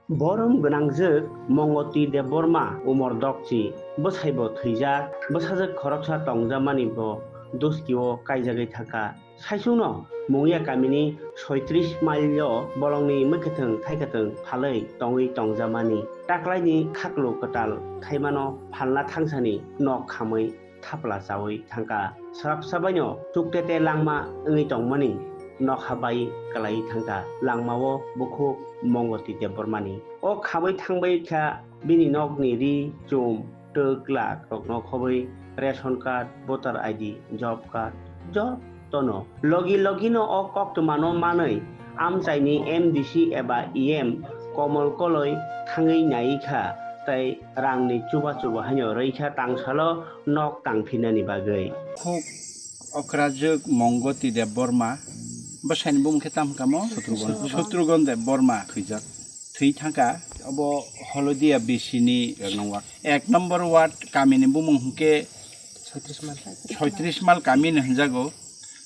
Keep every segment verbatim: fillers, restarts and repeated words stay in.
Borom gwnangjwk Mongoti Debbarma umor dokchi, bwsaibo thwijak, bwsajwk khoroksa tongjamani bo duskio kaijagwi thangkha. Saichungno Mungya kamini soitris mile-o bolongni mwkhwthwng thaikhathwng phalwi tongwi tongjamani. Taklaini khaklu kwtal khaimano phalna thangsani nok khamwi thapla chawi thangkha. Swrapsa baino chuktete langma wngwi tongmani nokha bai kwlaiwi thangkha. Langmao bukhuk Mongoti Debbarmani. O khamwi thangbai kha bini nokni ri, chum, twk, lak rokno khobwi ration card, voter I D, job card, jotono. Logi logino o koktwmano manwi amchaini M D C eba E M Komol Koloi thangwi nai kha, tei rangni chuba chuba haino rwi kha tangsalo nok tangphinani bagwi. Khuk okrajwk Mongoti Debbarma, bwsaini bumung khe tamo hwnkha mo? Sotrugon. Sotrugon Debbarma. Thwijak. Thwi thangkha, obo Holodia B C ni Ek nong ward. Ek number ward kamini bumung hwnkhe soitris mal. Soitris mal kami hinwi hwnjago.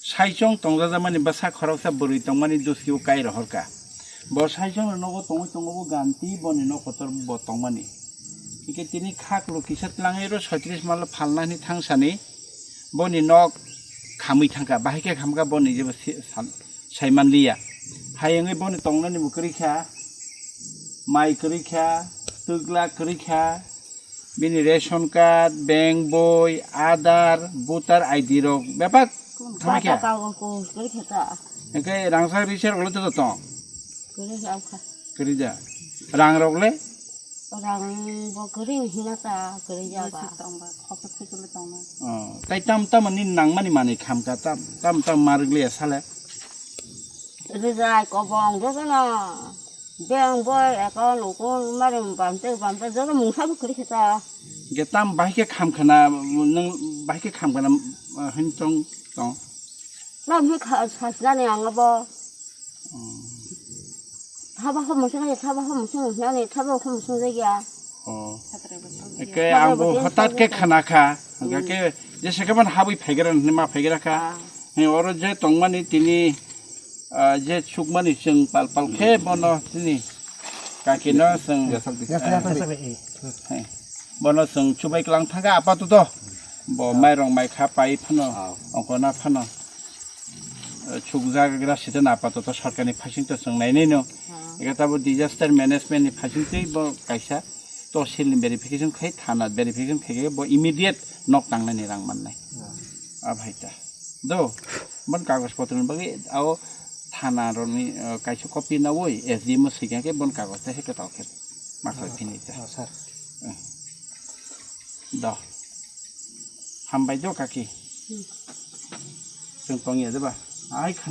Saichung tongjakmani bwsa khoroksa bwrwi tongmani duskio kai rohorkha. Bo saichung nogo tongwi tongo bo ganti boni nok kotor bo tongmani. Hwnkhe tini khaklu kisa tlangwi ro soitris mal phalna hinwi thangsani boni nok khamwi thangkha. Bahai khe khamkha boni jebo si-, san-, saimanliya. Hayungwi boni tongnani bo kwrwi kha, mai kwrwi kha, twk lak kwrwi kha, bini ration card, bank boi, Aadhaar, voter I D rok bebak thamai kha. Kagoj kagoj kwrwi kha ta. Hwnkhe rangchak richak rok le joto tong? Kwrwi kha. Kwrwi ja. Rang rok le? Rang bo kwrwi hina ta, kwrwi ja ba. Oh, tai tam tam ni nangmani manwi khamkha, tam tam tam ma rwgliya sale. Rijai kobong jotono. Bank boi, account, account, mari bamte, bamte, joto mungsa bo kwrwi khe ta. Ge tam bahai khe kham khana, nwng bahai khe kham khana, ah, hin tong, tong. Lam hi kha, sasnani ang bo. Hmm. Thaba ho musung ya, thaba ho musung ya, ni thaba ho musung ya. Oh. Eke ang bo hwtat khe khana kha. Hwnkha khe jesa khe man habwi phaigra hinwi ma phaigra kha. Ah. He oro je tongmani tini, ah, je sukmani chwng pal pal khe bono tini kakino chwng, he, bono chwng chubai klang thangkha apatoto. Bo mairok mai kha pai phano, ongkona phano. Eh, sukjagra sita na apatoto sorkarni phaisingto chwng nainai no. Eke tabo disaster management ni phaisingtwi bo kaisa tosilni verification khai, thana verification khai bo immediate nok tangnani rang mannai. A bhai ta. Do, bon kagoj potroni bagwi ao thana rokni, eh, kaisa copy nawi S D M o swikha khe bon kagoj ta khe kwtal khe ma khlai phini ta. Do. Hambai do kaki. Chwng tongya de ba? Ai kha.